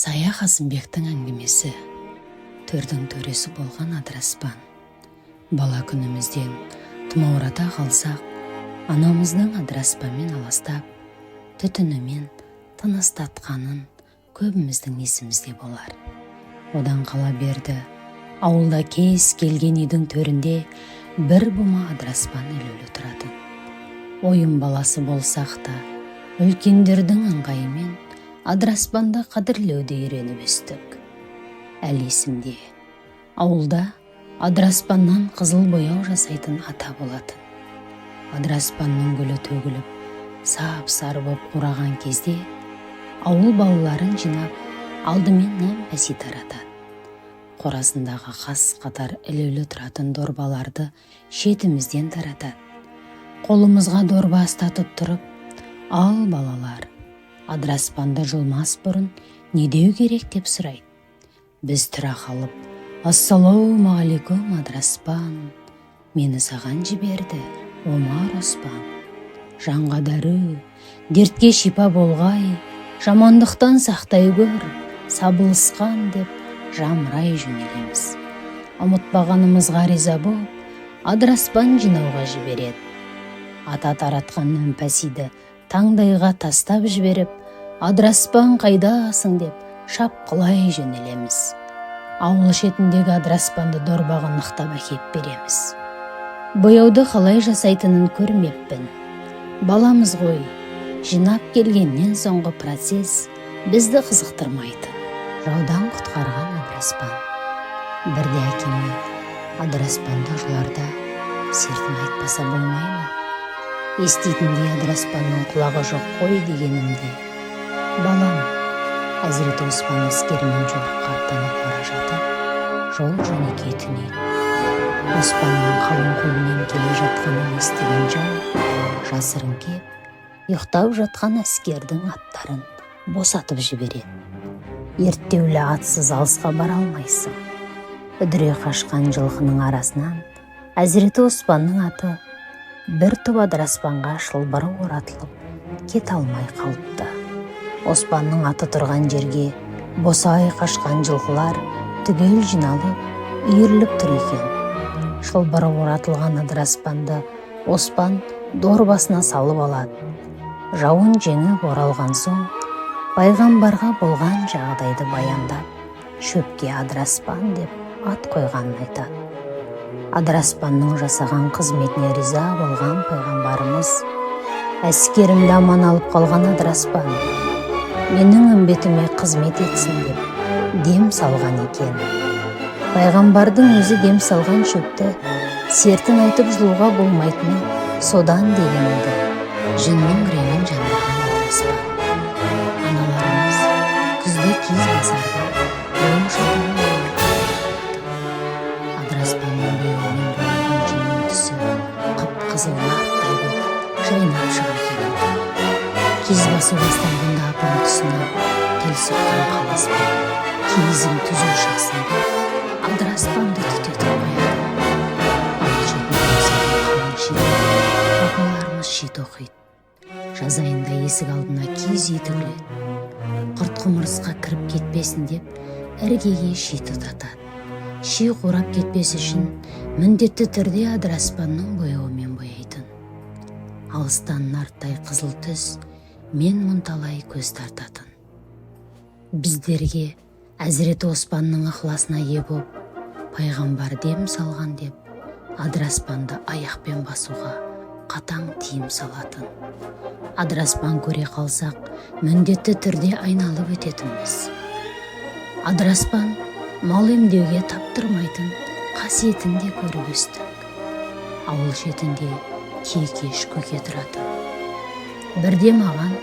Сая Қасымбектің әңгімесі. Төрдің төресі болған адыраспан. Бала күнімізден тұмаурата қалсақ, анамыздың адыраспанмен аластап, түтінімен тыныстатқанын көбіміздің есімізде болар. Одан қала берді, ауылда кез келген үйдің төрінде бір бума адыраспан ілулі тұратын. Ойын баласы болсақ та, үлкендердің ыңғайымен адыраспанды қадірлеуді үйреніп өстік. Әлі есімде, ауылда адыраспаннан қызыл бояу жасайтын ата болатын. Адыраспанның гүлі төгіліп, сап-сары боп қураған кезде ауыл балаларын жинап, алдымен нәмпәси таратады. Қорасындағы қас қатар ілулі тұратын дорбаларды шетімізден таратады. Қолымызға дорба ұстатып тұрып, «Ал, балалар, адыраспанды жұлмас бұрын не деу керек?» деп сұрайды. Біз тұра қалып, «Ассалаумағалейкум, адыраспан, мені саған жіберді Омар Оспан. Жанға дәру, дертке шипа болғай, жамандықтан сақтай көр, сабылысқан», – деп жамырай жөнелеміз. Ұмытпағанымызға риза боп, адыраспан жинауға жібереді. Ата таратқан нәмпәсиді таңдайға тастап жіберіп, «Адыраспан, қайдасың?» деп шапқылай жөнелеміз. Ауыл шетіндегі адыраспанды дорбаға нықтап әкеп береміз. Бояуды қалай жасайтынын көрмеппін. Баламыз ғой, жинап келгеннен соңғы процесс бізді қызықтырмайтын. Жаудан құтқарған адыраспан. Бірде әкеме адыраспанды жұларда сертін айтпаса болмай ма? Еститіндей адыраспанның құлағы жоқ қой дегенімде, «Балам, Әзіреті Оспан әскерімен жорыққа аттанып бара жатып, жол жөнекей түнейді. Оспанның қалың қолмен келе жатқанын естіген жау жасырын кеп, ұйықтап жатқан әскердің аттарын босатып жібереді. Ерттеулі атсыз алысқа бара алмайсың. Үдіре қашқан жылқының арасынан Әзіреті Оспанның аты бір топ адыраспанға шылбыры оратылып, кете алмай қалыпты. Оспанның аты тұрған жерге босай қашқан жылқылар түгел жиналып, үйіріліп тұр екен. Шылбыры оратылған адыраспанды Оспан дорбасына салып алады. Жауын жеңіп оралған соң, пайғамбарға болған жағдайды баяндап, шөпке адыраспан деп ат қойғанын айтады. Адыраспанның жасаған қызметіне риза болған пайғамбарымыз: «Әскерімді аман алып қалған адыраспан менің үмбетіме қызмет етсін», – деп дем салған екен. Пайғамбардың өзі дем салған шөпті сертін айтып жұлуға болмайтыны содан деген еді. Жүннің реңін жандырған адыраспан. Аналарымыз күзде киіз басарда бояу шатағы ойнап. Адыраспанның бояуымен боялған жүннің түсі қып-қызыл нарттай боп жайнап шыға келеді. Киіз басу басталғанда апам тұсына тіл сұққан қаласпен киізің түзу шықсын деп адыраспанды түтетіп қояды. Ауыл шетінде өсетін қалың шиде апаларымыз ши тоқиды. Жаз айында есік алдына киіз үй тігіледі. Құрт құмырсқа кіріп кетпесін деп, іргеге ши тұтатады. Ши қурап кетпес үшін міндетті түрде адыраспанның бояуымен бояйтын. Алыстан нарттай қызыл түс мен мұнталай көз тартатын. Біздерге Әзіреті Оспанның ықыласына ие боп, пайғамбар дем салған деп, адыраспанды аяқпен басуға қатаң тыйым салатын. Адыраспан көре қалсақ, міндетті түрде айналып өтетінбіз. Адыраспан мал емдеуге таптырмайтын қасиетін де көріп өстік. Ауыл шетінде Текеш көке тұратын. Бірде маған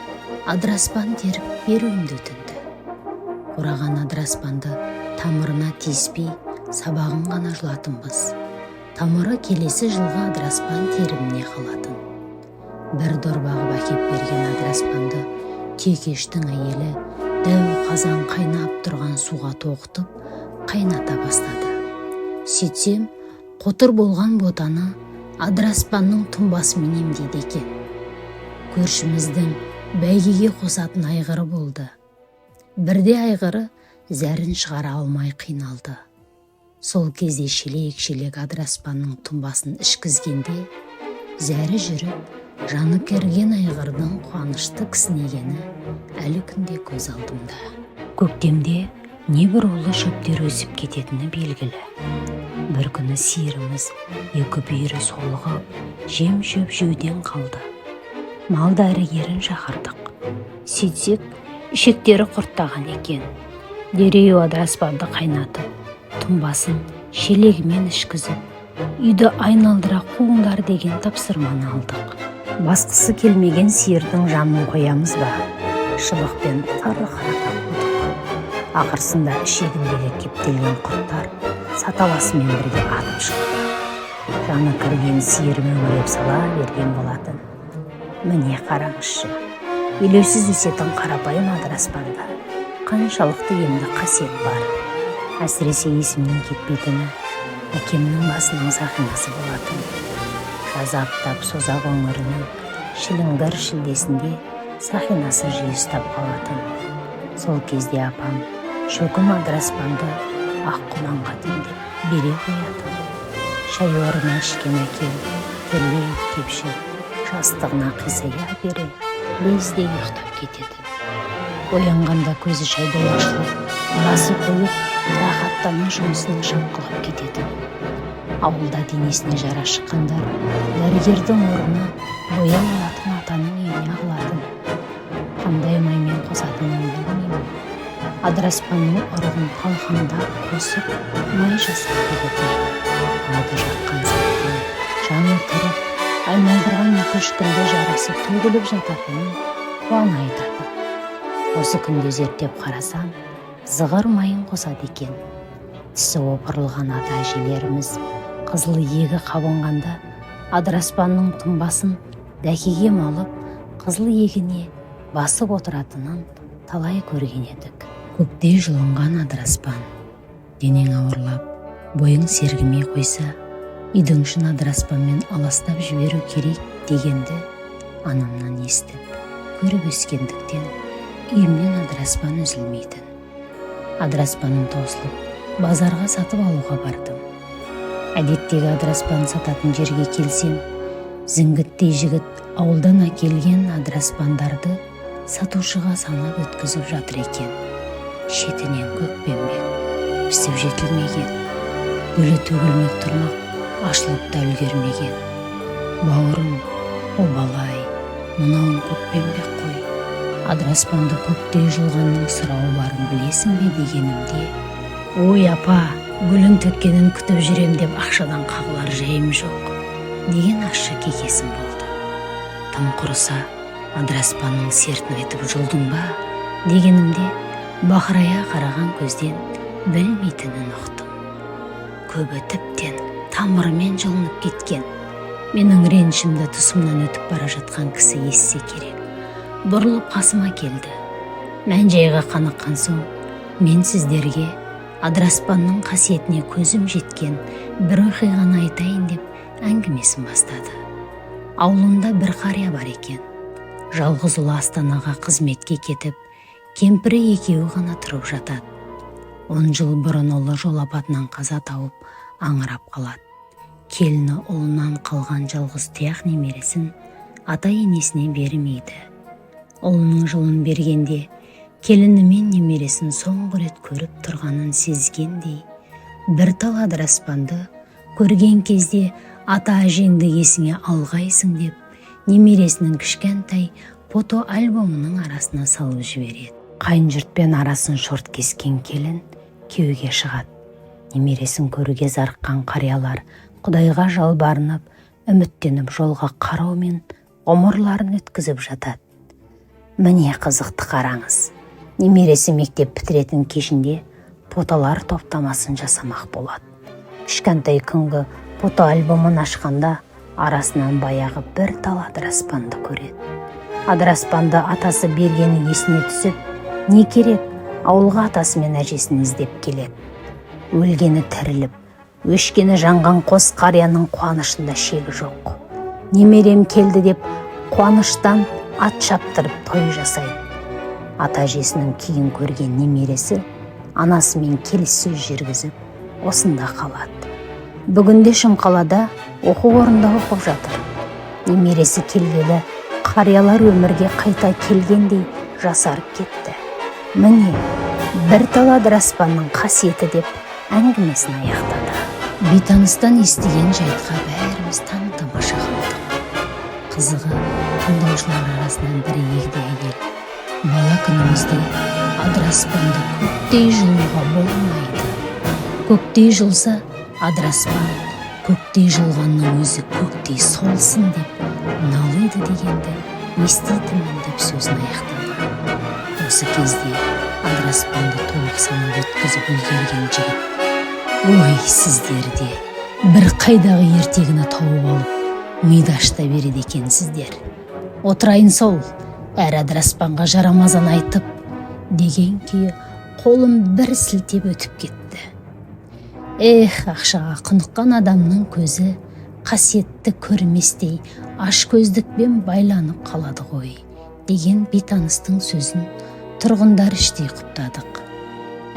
адыраспан теріп беруімді өтінді. Қураған адыраспанды тамырына тиіспей, сабағын ғана жұлатынбыз. Тамыры келесі жылғы адыраспан теріміне қалатын. Бір дорба қып әкеп берген адыраспанды Текештің әйелі дәу қазан қайнап тұрған суға тоғытып, қайната бастады. Сөйтсем, қотыр болған ботаны адыраспанның тұнбасымен емдейді екен. Көршіміздің бәйгеге қосатын айғыры болды. Бірде айғыры зәрін шығара алмай қиналды. Сол кезде шелек-шелек адыраспанның тұнбасын ішкізгенде зәрі жүріп, жаны кірген айғырдың қуанышты кісінегені әлі күнде көз алдымда. Көктемде небір улы шөптер өсіп кететіні белгілі. Бір күні сиырымыз екі бүйірі солығып, жем-шөп жеуден қалды. Мал дәрігерін шақырдық. Сөйтсек, ішектері құрттаған екен. Дереу адыраспанды қайнатып, тұнбасын шелегімен ішкізіп, үйді айналдыра қуыңдар деген тапсырманы алдық. Басқысы келмеген сиырдың жанын қоямыз ба? Шыбықпен тырқырата қудық. Ақырсында ішегіндегі кептелген құрттар саталасымен бірге атып шықты. Жаны кірген сиыр мөңіреп сала берген болатын. Міне, қараңызшы, елеусіз өсетін қарапайым адыраспанда қаншалықты емдік қасиет бар. Әсіресе есімнен кетпейтіні әкемнің басының сақинасы болатын. Жаз аптап Созақ өңірінің шіліңгір шілдесінде сақинасы жиі ұстап қалатын. Сол кезде апам шөкім адыраспанды ақ құманға демдеп бере қоятын. Шай орнына ішкен әкем терлеп тепшіп, жастығына қисая бере лезде ұйықтап кететін. Оянғанда көзі шайдай ашылып, басы қойып, рахаттана жұмысына шапқылап кететін. Ауылда денесіне жара шыққандар дәрігердің орнына бояу алатын атаның үйіне ағылатын. Қандай маймен қосатынын білмеймін, адыраспанның ұрығын талқандап қосып, май жасап беретін. Майды жаққан сәтте жаны кіріп, айналдырған 2-3 күнде жарасы төгіліп жататынын қуана айтады. Осы күнде зерттеп қарасам, зығыр майын қосады екен. Тісі опырылған ата әжелеріміз қызыл иегі қабынғанда адыраспанның тұнбасын дәкеге малып, қызыл иегіне басып отыратынын талай көрген едік. Көктей жұлынған адыраспан. Денең ауырлап, бойың сергімей қойса, үйдің ішін адыраспанмен аластап жіберу керек дегенді анамнан естіп, көріп өскендіктен, үйімнен адыраспан үзілмейтін. Адыраспаным таусылып, базарға сатып алуға бардым. Әдеттегі адыраспан сататын жерге келсем, зіңгіттей жігіт ауылдан әкелген адыраспандарды сатушыға санап өткізіп жатыр екен. Шетінен көкпеңбек, пісіп жетілмеген, гүлі төгілмек тұрмақ, ашылып та үлгермеген. «Бауырым, обал-ай, мынауың көкпеңбек қой, адыраспанды көктей жұлғанның сұрауы барын білесің бе?» дегенімде, «Ой, апа, гүлін төккенін күтіп жүрем деп ақшадан қағылар жайым жоқ», деген ащы кекесін болды. «Тым құрыса адыраспанның сертін айтып жұлдың ба?» дегенімде, бақырая қараған көзден білмейтінін ұқтым. Көбі тіптен тамырымен жұлынып кеткен. Менің ренішімді тұсымнан өтіп бара жатқан кісі естісе керек, бұрылып қасыма келді. Мән жайға қаныққан соң, мен сіздерге адыраспанның қасиетіне көзім жеткен бір оқиғаны айтайын деп әңгімесін бастады. Ауылында бір қария бар екен. Жалғыз ұлы Астанаға қызметке кетіп, кемпірі екеуі ғана тұрып жатады. 10 жыл бұрын ұлы жол апатынан қаза тауып, аңырап қалады. Келіні ұлынан қалған жалғыз тұяқ немересін ата енесіне бермейді. Ұлының жылын бергенде келіні мен немересін соңғы рет көріп тұрғанын сезгендей, бір тал адыраспанды көрген кезде ата әжеңді есіңе алғайсың деп, немересінің кішкентай фото альбомының арасына салып жібереді. Қайын жұртпен арасын шорт кескен келін күйеуге шығады. Немересін көруге зарыққан қариялар құдайға жалбарынып, үміттеніп, жолға қараумен ғұмырларын өткізіп жатады. Міне, қызықты қараңыз: немересі мектеп бітіретін кешінде фотолар топтамасын жасамақ болады. Кішкентай күнгі фотоальбомын ашқанда арасынан баяғы бір тал адыраспанды көреді. Адыраспанды атасы бергені есіне түсіп, не керек, ауылға атасы мен әжесін іздеп келеді. Өлгені тіріліп, өшкені жанған қос қарияның қуанышында шегі жоқ. «Немерем келді» деп қуаныштан ат шаптырып той жасайды. Ата әжесінің күйін көрген немересі анасымен келіссөз жүргізіп, осында қалады. Бүгінде Шымқалада оқу орнында оқып жатыр. Немересі келгелі қариялар өмірге қайта келгендей жасарып кетті. Міне, бір тал адыраспанның қасиеті, деп әңгімесін аяқтады. Бейтаныстан естіген жайтқа бәріміз таң тамаша қалдық. Қызығы, тыңдаушылар арасынан бір егде әйел: «Бала күнімізде адыраспанды көктей жұлуға болмайды, көктей жұлса, адыраспан 'Көктей жұлғанның өзі көктей солсын' деп налиды дегенді еститінмін», – деп сөзін аяқтады. Осы кезде адыраспанды толық санап өткізіп үлгерген жігіт: «Ой, сіздер де бір қайдағы ертегіні тауып алып, миды ашта береді екенсіздер. Отырайын сол әр адыраспанға жарамазан айтып», – деген күйі қолын бір сілтеп өтіп кетті. Эх, ақшаға құныққан адамның көзі қасиетті көрместей ашкөздікпен байланып қалады ғой, деген бейтаныстың сөзін тұрғындар іштей құптадық.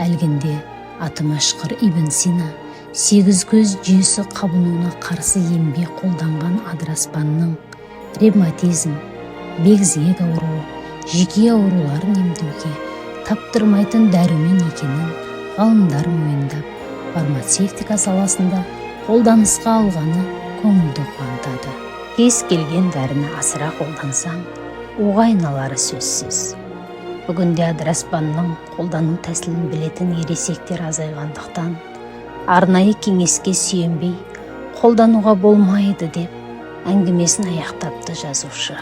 Әлгінде аты мәшһүр Ибн Сина сегіз көз жүйесі қабынуына қарсы емге қолданған адыраспанның ревматизм, безгек ауруы, жүйке ауруларын емдеуге таптырмайтын дәрумен екенін ғалымдар мойындап, фармацевтика саласында қолданысқа алғаны көңілді қуантады. Кез келген дәріні асыра қолдансаң, уға айналары сөзсіз. Бүгінде адыраспанның қолдану тәсілін білетін ересектер азайғандықтан, арнайы кеңеске сүйенбей қолдануға болмайды, деп әңгімесін аяқтапты жазушы.